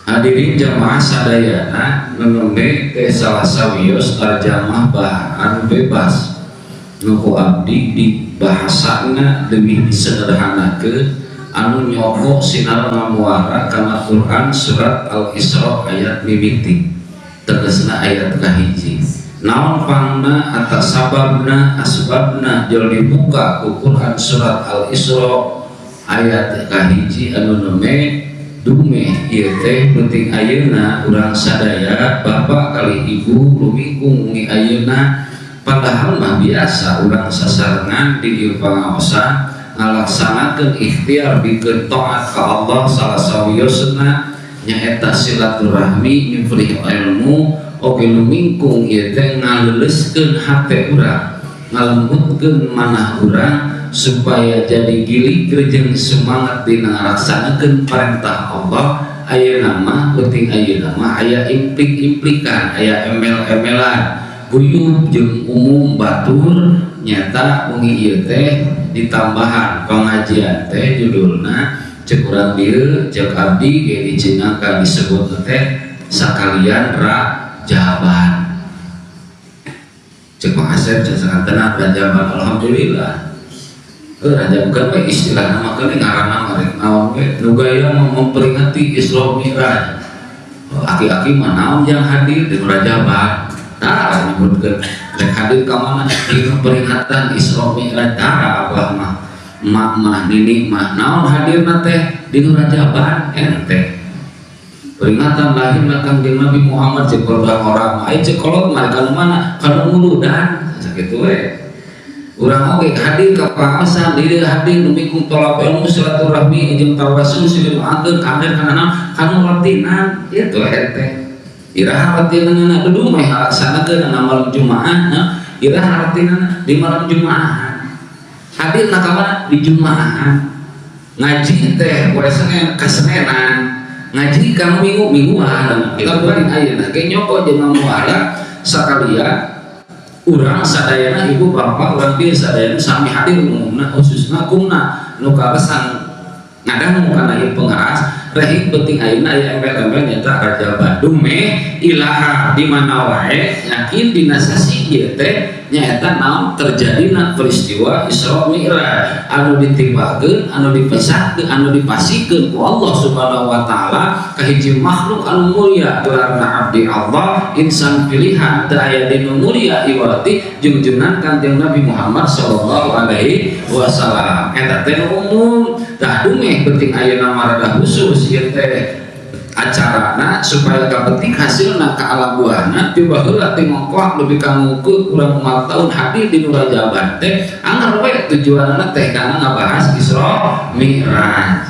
Hadirin jamaah sadayana, nembe teh salah sawios tarjamah bahan bebas nu ku abdi di bahasana lebih disederhanakeun, anu nyoko sinar ngamuara kana Quran surat Al-Isra ayat mimiti, tegesna ayat kahiji. Naon pangna atas sababna, asbabna jol dibuka ku Quran surat Al-Isra ayat kahiji anu nembe dumeh ieu teh penting ayeuna urang sadaya, bapak kali ibu, lumingkung wengi ayeuna. Padahal mah biasa urang sasarengan di ieu pangaosan ngalaksanakeun ikhtiar bikin taat ka Allah, salah sawiosna nyaeta silaturahmi, nyuprih ilmu oge. Lumingkung ieu teh ngaleuleuskeun hate urang, ngalembutkeun manah urang supaya jadi gilig jeung semangat dina ngalaksanakeun perintah Allah. Ayeuna mah penting, ayeuna mah aya implik-implikan, aya embel-embelan, guyub jeung umum batur. Nyata wengi ieu teh ditambahan pengajian teh judulna, cek urang dieu, cek abdi ge dicinakan disebut teh sakalian rajaban. Cek Mang Asep, cek sakantenan rajaban. Alhamdulillah. Eh, rajab kan we istilah nama kan ngaranna mah rek naon we nu gaya memperingati Isra Mi'raj. Oh, aki-aki mah naon yang hadir di rajaban? Tara nyebutkeun rek hadir ka mana di peringatan Isra Mi'raj. Tara abah mah, emak mah, nini mah, naon hadirna teh di nu rajaban? Ente peringatan lahirna Kangjeng Nabi Muhammad, cek orang mah. Ai cek kolot mah kanu mana? Kanu muludan, sakitu we. Urang oge hadir ka pangaosan di dieu, hadir lumingkung tolab ilmu, silaturahmi jeung tawasul, silih doakeun, hadir kana naon? Kanu rutinan itu ente. Iraha rutinanna? Dudu meh ngalaksanakeun na malam Jumaah nah. Iraha rutinanna? Di malam Jumaah hadir. Ka mana? Di Jumaahan. Ngaji teh poe Senin kasenenan, ngaji ka minggu mingguan. Kita penting ayeuna ge nyoko jeung ngamuara sakalian urang sadayana, ibu bapak urang bieu sadayana sami hadir umumna, khususna kumna nu kalesan ngadangu kana ieu pengeras rehing. Penting ayeuna aya embel-embel nyata rajaban dumeh ilaha di mana wae yakin dina sasi ieu teh nyaeta naon terjadina peristiwa Isra Mi'raj anu ditibakeun, anu dipisahkeun, anu dipasikeun ku Allah Subhanahu wa taala ka hiji makhluk anu mulia, gelarna abdi Allah, insan pilihan, teu aya dinu mulia iwati jungjunan Kanjeng Nabi Muhammad sallallahu alaihi wasallam. Eta teh nu umum. Tah, dumeh penting ayeuna mah rada khusus ieu teh acarana supaya kapetik hasilna ka alam buahna. Ti baheula ti ngongkoak lebih ka ngukeut kurang 4 tahun hadir di nu rajaban teh anger we tujuanna teh kana ngabahas Isra Mi'raj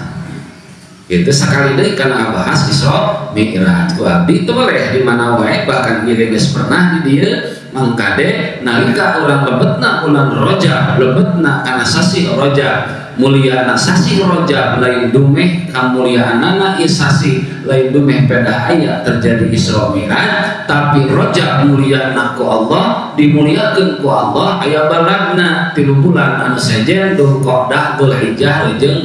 itu. Sekali deui kana ngabahas Isra Mi'raj ku abdi teu boleh di mana wae, bahkan ieu geus pernah di dieu. Mangkade nalika urang lebetna bulan Rajab, lebetna kana sasi Rajab, muliana sasi Rajab lain dumeh kamuliaanana ieu sasi, lain dumeh pedah aya terjadi Isra Mi'raj, tapi Rajab muliana ku Allah, dimuliakeun ku Allah. Aya balagna 3 bulan anu sejen, Dzulqa'dah, Dzulhijjah jeung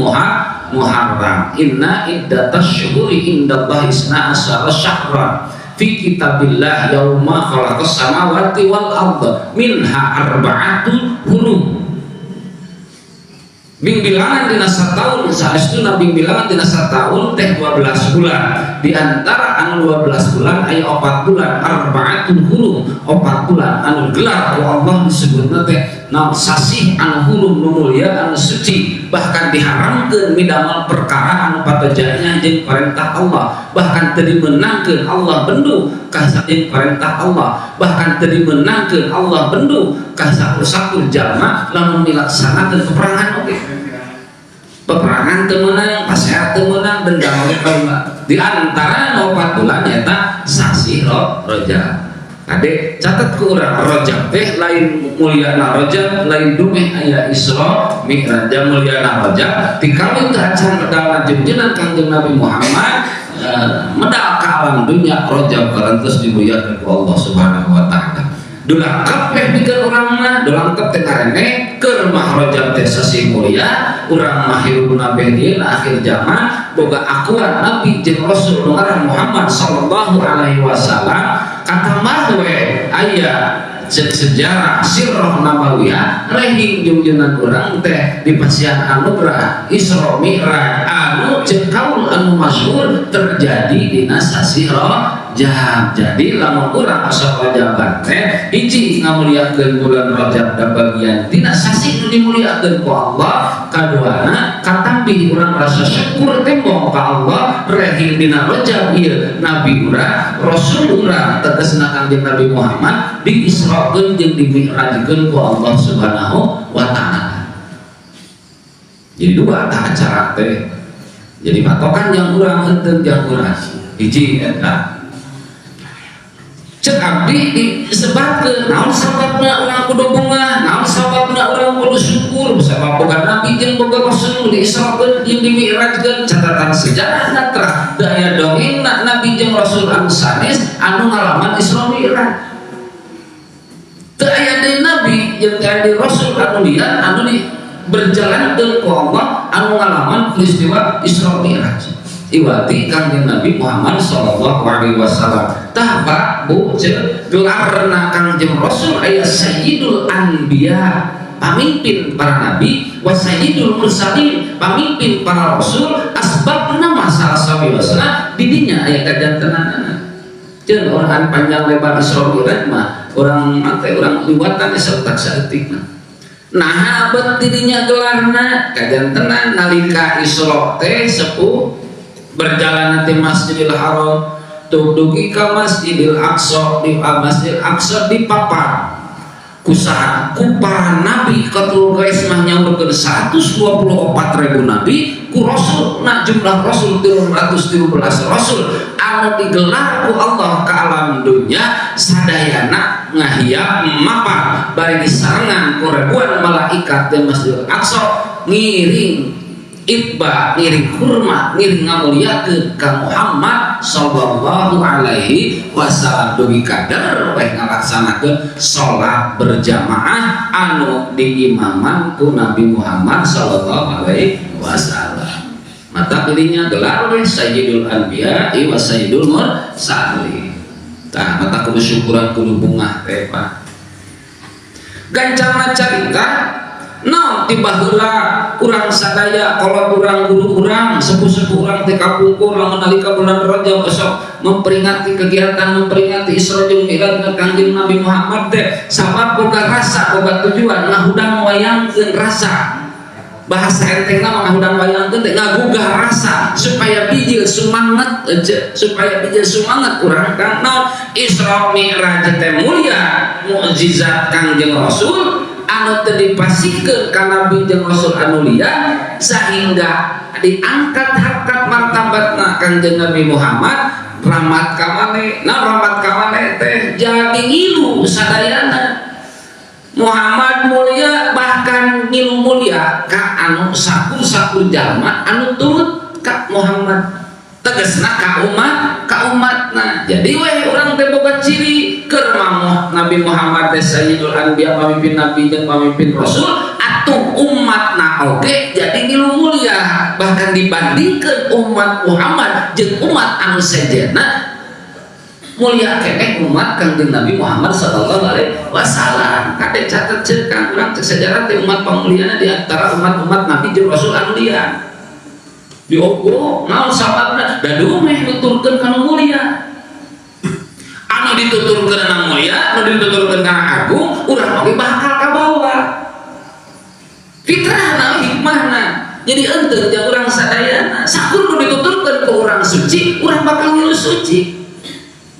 Muharram. Inna iddatas syuhuri indallahi isna asyara syahran fi kitabillah yauma khalaqas samawati wal ardh minha arba'atun hurum. Bing bilangan dina sataun saestuna, bing bilangan dina sataun teh 12 bulan. Di antara anu 12 bulan aya 4 bulan arba'atun hurum, 4 bulan anu gelar ku Allah disebutna teh naon? Sasih anu hurum, nu mulia, anu suci, bahkan diharamkeun midamal perkara anu patojanya jeung perintah Allah, bahkan teu dimeunangkeun Allah bendu ka jeung perintah Allah, bahkan teu dimeunangkeun Allah bendu ka sakur-sakur jalma lamun dilaksanakeun peperangan oge. Peperangan teu meunang, pasehat teu meunang, dendam oge. Di antara 4 bulan nyata sasih Rajab. Kade, catat ku urang, Rajab teh lain muliana Rajab lain dumeh aya Isra Mi'raj. Muliana Rajab tikawin teh acan medal jenjenan Kangjeng Nabi Muhammad, medal ka alam dunia. Rajab karantos dimuliakeun ku Allah Subhanahu wa taala. Dulangkep weh pikeun urang mah, dulangkep teh ngarene keur mah Rajab teh sasih mulia, urang mah hirupna beh dieu akhir zaman boga akuan Nabi jeung Rasul nu ngaran Muhammad sallallahu alaihi wasallam. Katamah we aya sejarah sirah nabawiyah rehing jungjunan urang teh di pasihan anugerah Isra Mi'raj anu ceuk kaul anu masyhur terjadi dina sasih Rajab. Jadi lamun urang asa Rajaban teh, hiji, ngamuliakeun bulan Rajab da bagian tina sasih nu dimuliakeun ku Allah. Kaduana, katampi urang rasa syukur tembong ka Allah rehing dina Rajab ieu nabi urang, rasul urang, tegasna Kangjeng Nabi Muhammad, diisrakeun jeung dimi'rajkeun ku Allah Subhanahu wa Ta'ala. Jadi dua tah acara teh jadi patokan yang urang henteu yang urang. Hiji, eta cek abdi disebabkeun naon sababna urang kudu bungah, naon sababna urang kudu syukur, sabab boga nabi jeung boga rasul diisrakeun jeung dimi'rajkeun. Catatan sejarah terah daya dongengna nabi jeung rasul anu sanes anu ngalaman Isra Mi'raj. Teu aya deui nabi jeung teu aya deui rasul anu lian anu di berjalan ku Allah anu ngalaman peristiwa Isra Mi'raj iwati Kangjeng Nabi Muhammad sallallahu alaihi wasallam. Tah, Pak, Bu, ceuk gelarna Kangjeng Rasul aya Sayyidul Anbiya, pamimpin para nabi, wa Sayyidul Mursalin, pamimpin para rasul. Asbabna masalah sawiosna didinya aya kajantenanana. Ceuk orang panjang lebar Isra Mi'raj mah urang teh urang liwatan saeutak saeutik mah. Nah, bet didinya gelarna kajantenan nalika Isra teh sepuh berjalan nanti Masjidil Haram tuh dugi ka Masjidil Aqsa. Di Masjidil Aqsa dipapan kusaha? Ku para nabi. Katul guys mah nyaurkeun 124 ribu nabi, ku rasul na jumlah rasul 313 rasul anu digelar ku Allah ke alam dunia, sadayana ngahiap mapan bari disarengan ku ribuan malaikat di Masjidil Aqsa, ngiring itba, ngiring hormat, ngiring ngamuliakeun ka Muhammad sallallahu alaihi wasallam, dugi kadar weh ngalaksanakeun salat berjamaah anu diimaman ku Nabi Muhammad sallallahu alaihi wasallam. Mata pilihnya gelar weh Sayyidul Anbiya wa Sayyidul Mursalin. Tah, mata kudu syukuran, kudu bungah teh, Pak. Gancangna carita naon, tiba heula urang sadaya, kolot urang, guru urang, sepuh-sepuh urang teh kapungkur lamun nalika bulan Rajab besok memperingati kegiatan memperingati Isra jeung Mi'raj Kangjeng Nabi Muhammad teh sabab boga rasa, boga tujuan ngahudang wayangkeun rasa. Bahasa entengna mah ngahudang wayangkeun teh ngagugah rasa supaya bijil semangat aja, supaya bijil semangat urang kang naon Isra Mi'raj teh mulia mukjizat Kangjeng Rasul anu teu dipasihkeun ka nabi jeung rasul anu liya, sehingga diangkat harkat martabatna Kangjeng Nabi Muhammad ramat kamane. Nah, ramat kamane teh jadi ngilu sadayana. Muhammad mulia, bahkan ngilu mulia ka anu sakur-sakur jalma anu turut ka Muhammad, tegasna ka umat, ka umatna. Jadi weh urang teh boga ciri keur Nabi Muhammad teh Sayyidul Anbiya, pamimpin nabi jeung pamimpin rasul, atuh umatna oge jadi ngilu mulia. Bahkan dibandingkeun umat Muhammad jeung umat anu sejenna, mulia keneh umat Kangjeng Nabi Muhammad sallallahu alaihi wasallam. Kade catet ceuk kang urang, cek sejarah teh umat pamuliana di antara umat-umat nabi jeung rasul anu liya. Diogo naon sababna? Da dumeh nuturkeun kana mulia, anu dituturkeun na mulia, anu dituturkeun kana agung, urang oge bakal kabawa fitrahna, hikmahna. Jadi ente jeung urang sadayana, sakur nu dituturkeun ke urang suci, urang bakal ngilu suci,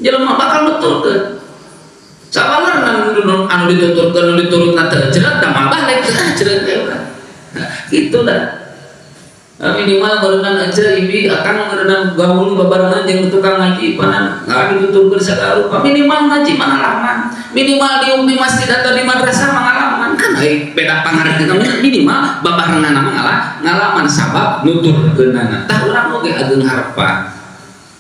jelema bakal nuturkeun. Sabalarna anu dituturkeun, nu diturutna teu jerat, da mah balik teu jerat teh urang. Nah, gitu dah. Minimal barengan aja ibi akan barengan gaul babarengan jeung tukang ngaji panan nggak dituturkeun sagala rupa, minimal ngaji pengalaman, minimal diuk di masjid atau di madrasah pengalaman kan. Ai beda pangarep, minimal babarengan mah ngalaman sabab nuturkeunana. Tah, urang oge ageung harepan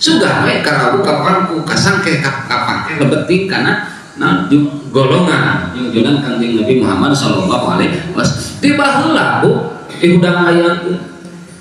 sugan we karawu kapangku kasangke kapangke lebeting kana Nah, golongan junjungan Kangjeng Nabi Muhammad sallallahu alaihi wasallam. Ti baheula, Bu, di hudang hayang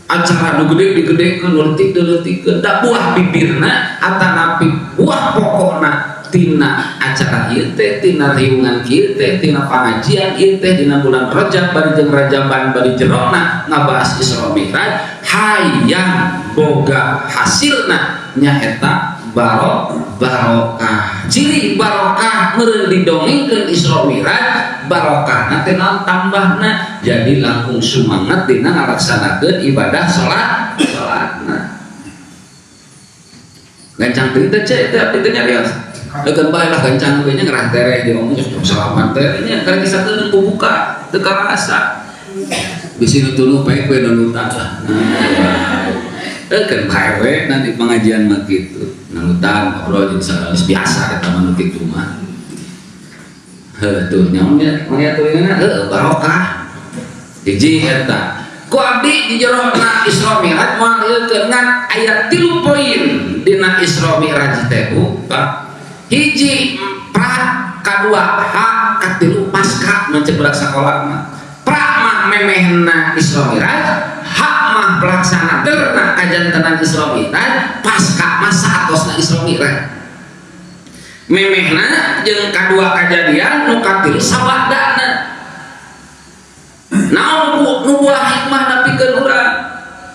acara nu gede digedekeun, leutik dileutikeun, da buah bibirna atanapi buah pokokna tina acara ieu teh, tina riungan kieu teh, tina pangajian ieu teh, dina bulan Rajab bari jeung Rajaban bari jerona ngabahas Isra Mi'raj, hayang boga hasilna nyaeta barokah. Ciri barokah meureun didongengkeun Isra Mi'raj, barokahna teh naon? Tambahna jadi langkung sumanget dina ngalaksanakeun ibadah salat salatna. Gancang teuing teh, cek teh abdi teh nyarios. Leukeun bae lah, gancang we nya, ngerah tereh di omong jam 9 teh nya, karek kisakeun buka teu karasa. Bisi nu tuluh bae we nulutan lah. Leukeun bae we nanti pengajian mah kitu. Nulutan ngobrol jeung geus biasa eta mah nu kitu mah. Heuh, tuh nyaon nya maya tulinganna heuh barokah. Hiji eta. Ku abdi di jero na Isra Mi'raj moal ieu ngan aya 3 poin dina Isra Mi'raj teh, Bu. Pak. Hiji pra, kadua ha, katilu pasca mun cek budak sakola mah. Pra mah memehna Isra Mi'raj, ha mah pelaksana terna kajantenan Isra Mi'raj, pasca mah saatosna Isra Mi'raj. Memehna jeung kadua kajadian, nu katilu sabadana. Naon nu buah hikmah napikeun urang?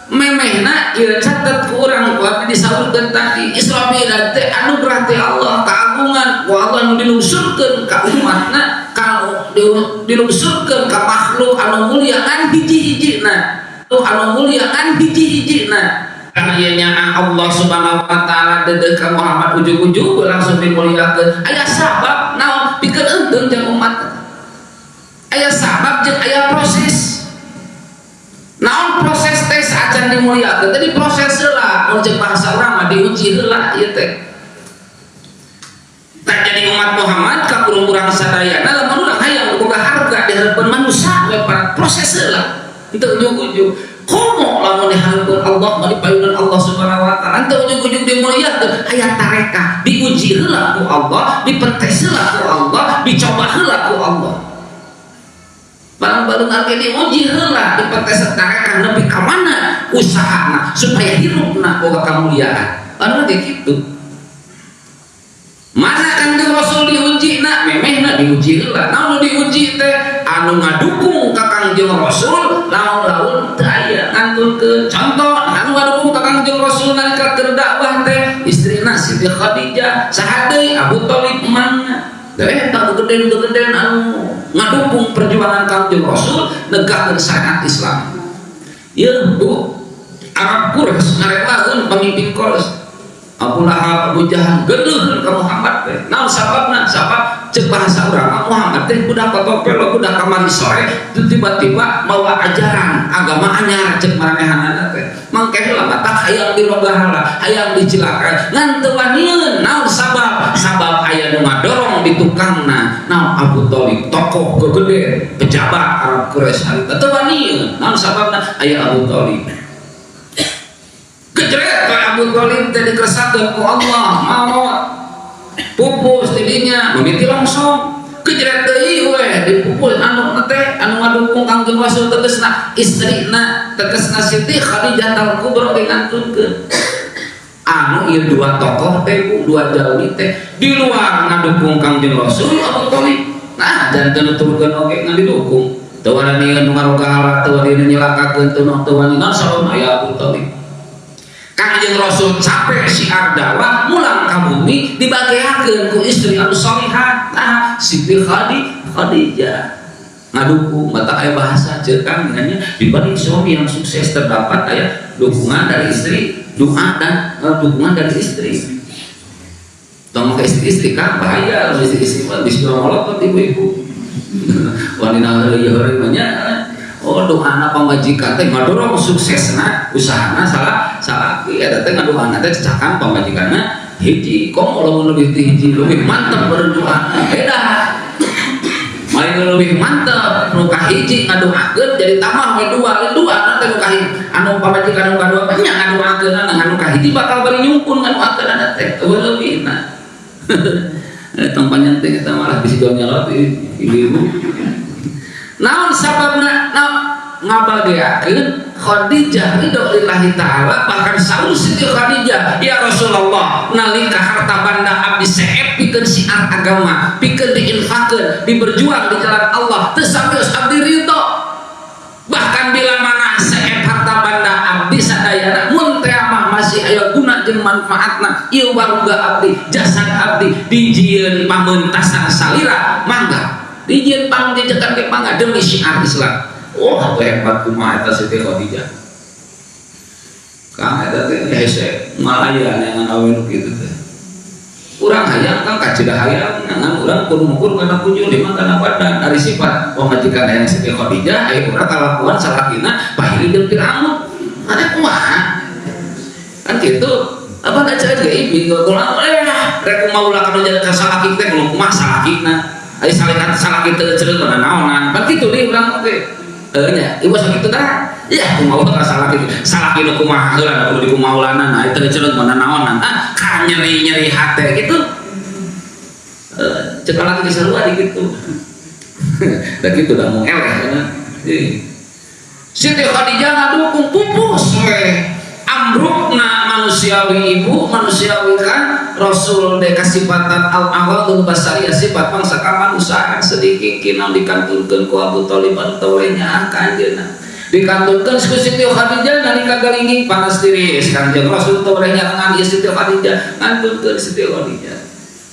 Memehna ieu catet ku urang, ku abdi disaurkeun tadi, Isra Mi'raj teh anugerah ti Allah, keagungan ku Allah nu dilungsurkeun ka umatna, ka dilungsurkeun ka makhluk anu mulia ngan hiji-hijina, anu mulia ngan hiji-hijina. Karena ieu nya Allah Subhanahu wa taala deudeuh ka Muhammad ujug-ujug langsung dimuliakeun, aya sabab. Naon? Pikeun eunteung jeung umat. Aya sabab jeung aya proses. Naon proses teh saacan dimuliakeun? Tadi proses heula, mun ceuk bahasa urang mah diuji heula ieu teh. Tak jadi umat Muhammad ka urang sadayana, lamun urang hayang boga harga di hadapan manusia we proses heula. Henteu ujug-ujug. Komo lamun di hadapan Allah mah, di payunan Allah Subhanahu wa taala, henteu ujug-ujug dimuliakeun, aya tareka, diuji heula ku Allah, dipentes heula ku Allah, dicoba heula ku Allah. Barang baru ge diuji heula, dipetes tarekan nepi ka mana usahana supaya hirupna boga kamuliaan. Anu ge kitu. Mana Kanjeng Rasul diuji na? Memehna diuji heula. Naon nu diuji teh? Anu ngadukung ka Kangjeng Rasul laun-laun teu aya ngantunkeun. Contoh anu ngadukung ka Kangjeng Rasul nalika keur dakwah teh istrina Siti Khadijah, saha deui? Abu Thalib emangna. Eta gede-gede anu ngadukung perjuangan Kangjeng Rasul negakkeun syariat Islam. Ieu, Bu, Arab Quraisy ngarelakeun pemimpin Quraisy Abu Lahab, Abu Jahal geuleuh ka Muhammad teh. Naon sababna? Sabab ceuk bahasa urang Muhammad teh budak kotopel, budak kamari sore, tiba-tiba mawa ajaran agama anyar ceuk maranehanana teh. Mangke heula matak hayang dirogahala, hayang dicilakan. Ngan teu wanieun. Naon sabab? Sabab aya nu ngadorong di tukangna. Naon? Abu Thalib, tokoh gede, pejabat Arab Quraisy harita. Teu wanieun. Naon sababna? Aya Abu Thalib. Kejret ka Abu Thalib teh dikeresakeun ku Allah, maot. Pupus tidinya, mimiti langsung. Kejret deui we dipupus anu teh anu ngadukung Kangjeng Rasul, tegesna istrina, tegesna Siti Khadijah al Kubra ngantunkeun. Anu ieu dua tokoh teh, Bu, dua jalmi teh di luar ngadukung Kangjeng Rasul Abu Thalib. Nah, janten nuturkeun oge ngan didukung. Teu wani nu ngarogahala, teu wani nyelakakeun, teu teu wani naon, sabab aya Abu Thalib. Kangjeng Rasul capek syiar dakwah, mulang ka bumi dibageakeun ku istri anu solihah, nah Siti Khadijah ngadukung. Mata aya bahasa ceuk kang nya, di balik suami yang sukses terdapat aya dukungan dari istri, doa dan dukungan dari istri. Tong make istri-istri kan bahaya, istri-istri mah bisa ngolotot ibu-ibu wanita heureuy heureuy mah nya. Oh, doana pamajikan teh ngadorong suksesna usahana salah salaki eta teh, ngadoana teh cecakan pamajikanna hiji. Komo lamun lebih ti hiji, lebih mantep berdoa. Beda main lebih mantep nu kahiji ngadoakeun jadi tambah we dua dua na teh, nu kahiji anu pamajikan nu kadua mah nya ngadoakeun, anu kahiji bakal bari nyungkun ngadoakeun teh eueuh leuwihna. Tong panjang teh eta malah bisi jual nyalot ibu-ibu. Naon sababna? Naon ngabageakeun Khadijah ridho lillahi ta'ala? Bahkan saur Siti Khadijah, "Ya Rasulullah, nalika harta banda abdi seep pikeun syiar agama, pikeun diinfakeun, diberjuang di jalan Allah, teu samios abdi ridho. Bahkan bila mana seep harta banda abdi sadayana, mun teh mah masih aya guna jeung manfaatna, ieu baruga abdi, jasad abdi dijieun pameuntasan salira, mangga dijieun pangjejekan ge mangga, demi syiar Islam." Wah, hebat kumaha eta Siti Khadijah. Kang, eta teh hese malaya neangan awe nu kitu teh. Urang hayang, Kang, kacida hayang, ngan urang kudu ngukur kana bujur lima kana badan ari sifat. Oh, majikan hayang Siti Khadijah, aya urang kalakuan salakina pahili jeung Firaun. Ada kumaha? Kan kitu. Apa da cek ge ibi ulang rek kumaha ulah kanu jadi salaki teh, kudu kumaha salakina. Ari salaki salaki teu cereut mana naonan. Kan kitu deui urang oge. Heuh nya, ibu sakitu tah. Ya, kumaha ka salaki. Salaki nu kumaha heula kudu dikumaulana, nah teu cereut mana naonan. Ah, ka nyeri-nyeri hate gitu. Cek laki sarua di kitu. Da kitu da mung eleh nya. Siti Khadijah ngadukung, pupus we. Ambrukna manusiawi, ibu manusiawi kan. Rasul de kasifatan al awal basariyah, sifat bangsa kamanusiaan, sedikit kinang dikantunkeun ku Abu Thalib anu teu nyaah ka anjeunna, dikantunkeun ku Siti Khadijah nalika galingging panas tiris. Kanjeng Rasul teu nyaangan ieu Siti Khadijah, ngantunkeun Siti Khadijah,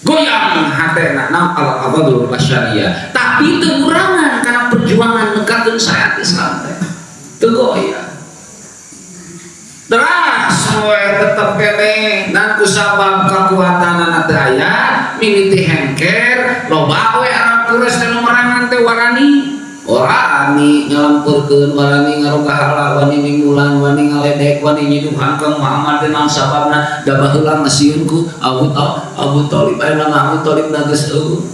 goyang hatena. Nam al awal basyariyah, tapi teu ngurangan karena perjuangan negakkeun syariat Islam teh teu goyang. Teras we tetep keneh dan kusabab kekuatan teu aya, mimiti hengker. Loba we Arab Quraisy teh nu merangan teh, warani warani nyalampurkeun, warani ngarogahala, wani mingulan, wani ngaledek, wani nyiduhan ka Muhammad teh. Naon sababna? Da baheula mah sieun ku Abu Thalib, ayeuna mah Abu Thalib geus euweuh.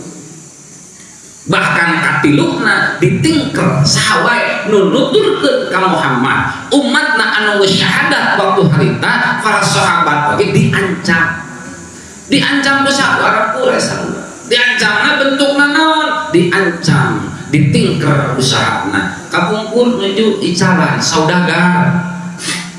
Bahkan katilukna ditingker saha wae nu nuturkeun ka Muhammad, umatna anu geus syahadat waktu harita, para sahabat oge diancam. Diancam ku saha? Arab Quraisy. Diancamna bentukna naon? Diancam ditingker usahana. Kapungkur nuju icalan saudagar,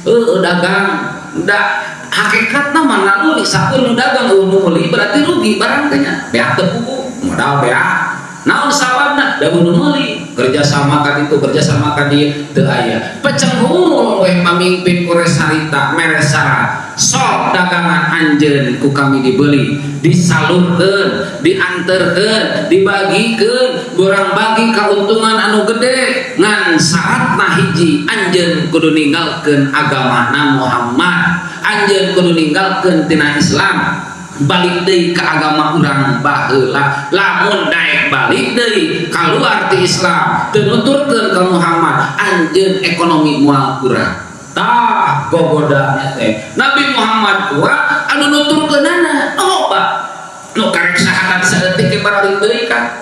heuh, dagang da hakikatna mah naluri sakur nu dagang euweuh nu meuli berarti rugi barang teh nya, beak teu puguh, modal beak. Naon sababna? Da nu meuli. Kerja sama ka ditu, kerja sama ka dieu teu aya. Pecenghul we pamimpin Quraisy harita mere syarat, "Sok dagangan anjeun ku kami dibeli, disalurkeun, dianterkeun, dibagikeun, urang bagi keuntungan anu gede, ngan syaratna hiji, anjeun kudu ninggalkeun agamana Muhammad, anjeun kudu ninggalkeun tina Islam, balik deui ke agama urang baheula. Lamun daek balik deui keluar ti Islam, teu nuturkeun ka Muhammad, anjeun ekonomi moal kurang." Tah, gogodana teh Nabi Muhammad kuat anu nuturkeunana loba nu karek syahadat saeutik ge baralik deui kan.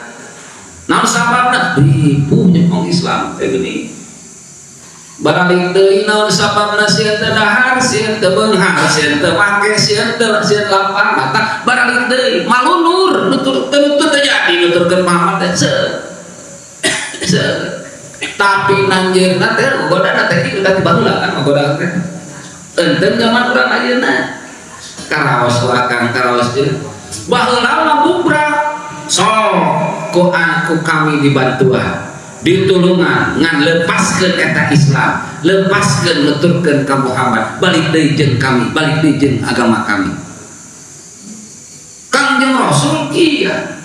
Naon sababna? Ripuh nyepong Islam teh geuning. Baralik deui, naon sababna? Sieun teu dahar, sieun teu beunghar, sieun teu make, sieun teu, sieun lapar, mata baralik deui malunur nutur teu nutur, teu jadi nuturkeun Muhammad teh. Se tapi nanjeunna teh godana teh kitu teh baheula kan, godaan teh enten zaman urang ayeuna karaos ku akang, karaos jeung baheula mah bubrak. Sok ku ku kami dibantuan, ditulungan, ngan lepaskeun eta Islam, lepaskeun nuturkeun ka Muhammad, balik deui jeung kami, balik deui jeung agama kami. Kangjeng Rasul kieu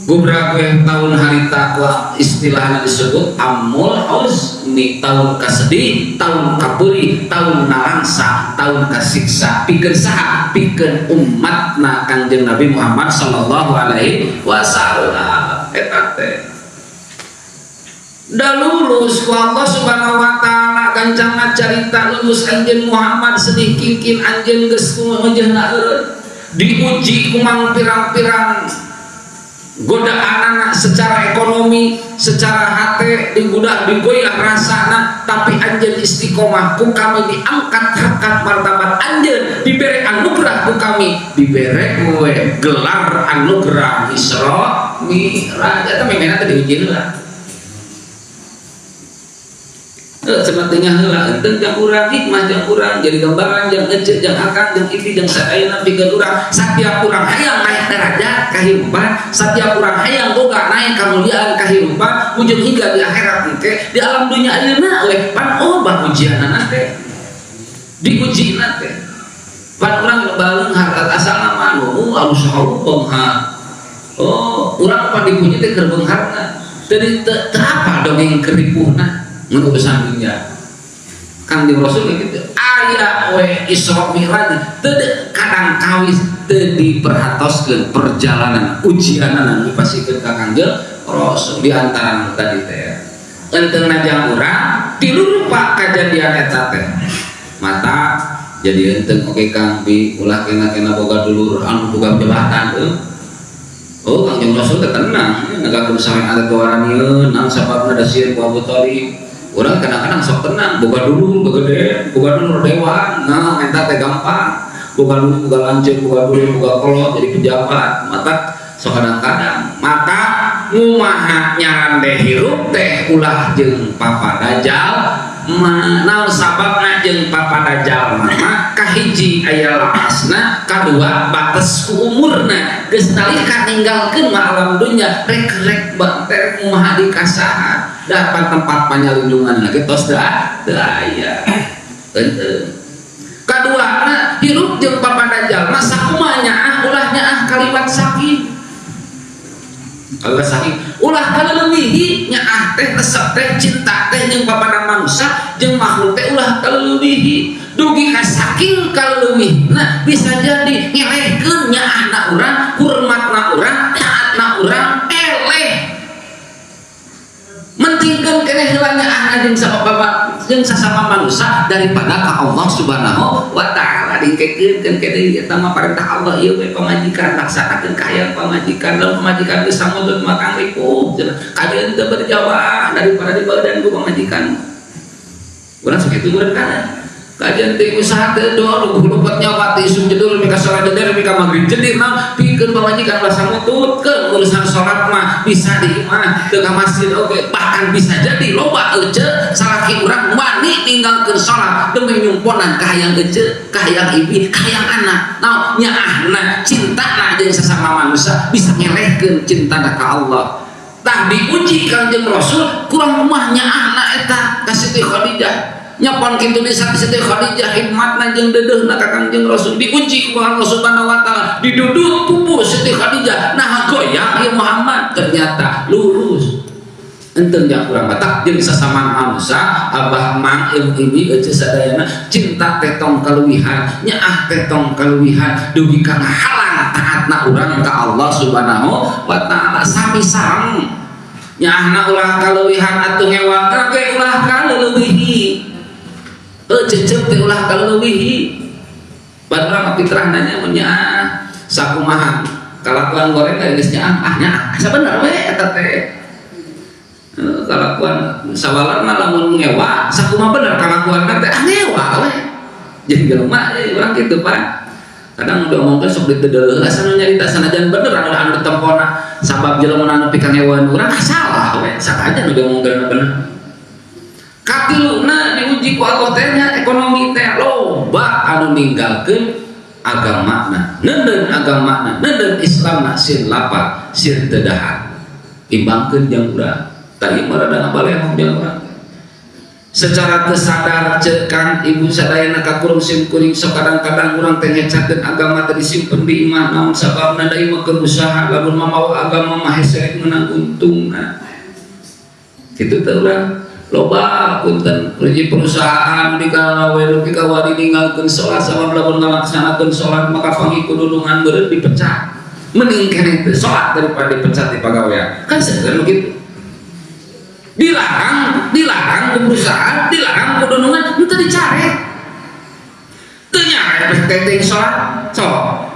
gubrak we tahun harita, istilahnya disebut Amul Huzni, tahun kasedih, tahun kapeurih, tahun nalangsa, tahun kasiksa. Pikeun saha? Pikeun umatna Kangjeng Nabi Muhammad sallallahu alaihi wasallam. Eta teh da lulus ku Allah Subhanahu wa taala. Gancangna carita lulus, anjeun Muhammad sedih kingkin, anjeun geus ngejehna eureun, diuji kumang pirang-pirang godaan anak secara ekonomi, secara hati digudah, digoyah rasana, tapi anjeun istiqomah. Ku kami diangkat harkat martabat anjeun, diberi anugerah. ku kami dibere we gelar anugerah Isra Mi'raj. Eta memena teh diuji heula. Cenah teh heula enteng jang urang, hikmah jang urang, jadi gambaran jang ece, jang akang, jang ibi, jang sadayana, pikeun urang satiap urang hayang naik derajat kahirupan, satiap urang hayang boga naik kamuliaan kahirupan ujung hingga di akhirat engke. Di alam dunia ayeuna we pan obah ujianana teh, diujina teh. Pan urang baleunghar asalna mah nu alus beunghar. Oh, urang pan dipuji teh keur beungharna, teu teu apa dongeng keripuhna mun urusan dunia. Kangjeng Rasul gitu aya we Isra Mi'raj teu kadang kawis teu diperhatoskeun perjalanan ujianana dipasikeun ka Kangjeng Rasul. Di antara tadi teh enteng jang urang tilu rupa kajadian eta teh mata jadi enteng. Oke Kang Bi, ulah kena-kena boga dulur anu boga jabatan euy. Oh, Kangjeng Rasul teh tenang negakeun syariat kewaranian. Naon sababna? Da sieun ku Abu Thalib. Urang kadang-kadang sok tenang boga dulur gede, boga dulur dewan, nah eta teh gampang, boga dulur, boga lanceuk, boga dulur, boga kolot jadi pejabat. Mata sok kadang-kadang mata ngumaha nyarande hirup teh ulah jeung papada jalma. Naon sababna jeung papada jalma mah? Kahiji aya laasna, kadua batas ku umurna. Geus nalika ninggalkeun mah alam dunya rek rek rek kumaha dikasahan dapat tempat panyalindungan lagi tos dah teu aya. Kaduana, hirup jeung papada jalma sakumaha nyaah ulah nyaah kaliwat saking, kaliwat saking, ulah kaleulewihi nyaah teh, resep teh, cinta teh jeung papada manusia, jeung makhluk teh ulah kaleulewihi dugi ka saking kaleuwihna bisa jadi ngelehkeun nyaahna urang, hormatna urang, taatna urang eleh. Mentingkeun keneh heula nyaahna jeung bapak jeung sasama manusia daripada ka Allah Subhanahu wa Taala. Dingkekeun keneh eta mah perintah Allah ieu we. Pamajikan laksanakeun kahayang pamajikan. Lamun pamajikan geus samudut mah kang ripuh cenah, kajeun teu berjawab daripada dibadan ku pamajikan. Urang sok kitu meureun kana kajian teh usaha teh doa luput nyawa teh isuk jedul mika sholat jeder mika maghrib jedir. Nah, pikeun pamajikan ulah samututkeun. Urusan sholat mah bisa di imah, teu ka masjid oke. Bahkan bisa jadi loba ece salaki urang wani ninggalkeun sholat demi nyumponan kahayang ece, kahayang ibi, kahayang anak. Nah, nyaahna, cintana jeung sesama manusia bisa ngelehkeun cintana ka Allah. Tah, diuji Kangjeng Rasul kurang mah nyaahna eta ka Siti Khadijah. Nyapon kitu di Siti Khadijah hikmatna jeung deudeuhna ka Kangjeng Rasul, diuji ku Allah Subhanahu wa Taala, didudut pupu Siti Khadijah, nah goyang ya Muhammad, ternyata lurus. Enteng jang urang batak jeung sesama manusia, abah mang ibu ibi ece sadayana, cinta teh tong kaluwihan, nyaah teh tong kaluwihan dugi ka ngahalang taatna urang ka Allah Subhanahu wa Taala. Sami sareng nyaahna ulah kaluwihan atuh, ngewa ge ulah kaleuwihi, cecep teh ulah kaleuwihi. Padahal mah fitrah nanya mun nyaah sakumaha kalakuan goreng geus nyaah, ah nyaah asa bener we eta teh. Kalakuan sawalarna lamun ngewa sakumaha bener kalakuan teh, ah ngewa we jadi jelema urang kitu. Pak, kadang udah ngomongkeun sok ditedeleuh asa nu nyarita sanajan bener anu anu ditempona sabab jelema anu pikangewaan urang, ah salah we sakaja nu diomongkeun bener. Katiluna diuji ku Allah teh nya ekonomi teh. Loba anu ninggalkeun agamana, neundeun agamana, neundeun Islamna, sieun lapar, sieun teu dahar. Imbangkeun jang urang tah, ieu mah rada ngabalehong jang urang. Secara teu sadar ceuk Kang Ibu sadayana kakurung sim kuring, sok kadang-kadang urang teh ngecakeun agama teh disimpen di imah. Naon sababna? Da ieu mah keur usaha, lamun mamawa agama mah hese meunang untungna kitu teh. Urang loba punten hiji perusahaan di we nepi ka wani ninggalkeun salat sabab lamun ngalaksanakeun salat maka pangikut dulungan meureun dipecat. Mending keneh teu salat daripada dipecat di pagawean kan seueur begitu. Dilarang, dilarang ke perusahaan, dilarang ke dunungan, itu dicari teu nyare teh salat. So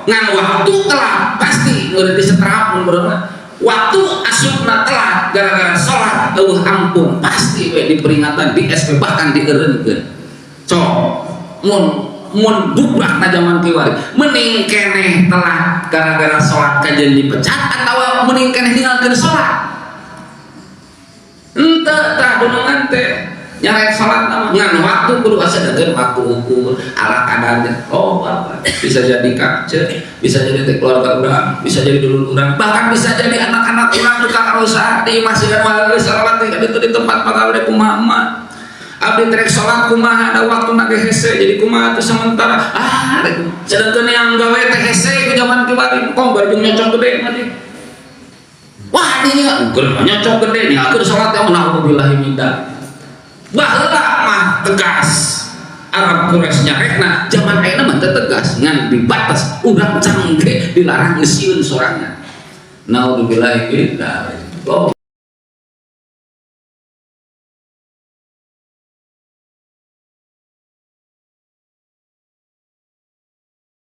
ngan waktu telat pasti udah disetrap. Mun waktu asupna telat gara-gara sholat, eueuh ampun, pasti we diperingatan, di SP, bahkan dieureunkeun. So mun Mun bubrah na zaman kiwari, mending keneh telat gara-gara sholat kajeun dipecat atau mending keneh ninggalkeun sholat? Henteu tah, dunungan teh nyarek sholat nama ngan waktu kudu asa dengan waktu ukur ala kadarnya. Oh, apa bisa jadi kace, bisa jadi teh keluarga urang, bisa jadi dulur urang, bahkan bisa jadi anak-anak urang nu usaha di masjid mah sholat itu di tempat pagawe. Kumaha abdi trek sholat, kumaha ada waktu nage hese, jadi kumaha tuh sementara? Ah, sedangkan yang gawe teh hese ku zaman kiwari kok bari nyocok gede mah. Wah, ini nyocok gede nih aku sholat ya. Naudzubillahi min dzalik. Baheula mah tegas Arab Quraisy nyarekna, zaman ayeuna mah teu tegas, ngan dibatas urang canggih dilarang sieun sorangan. Naudzubillahi min dzalik. Oh.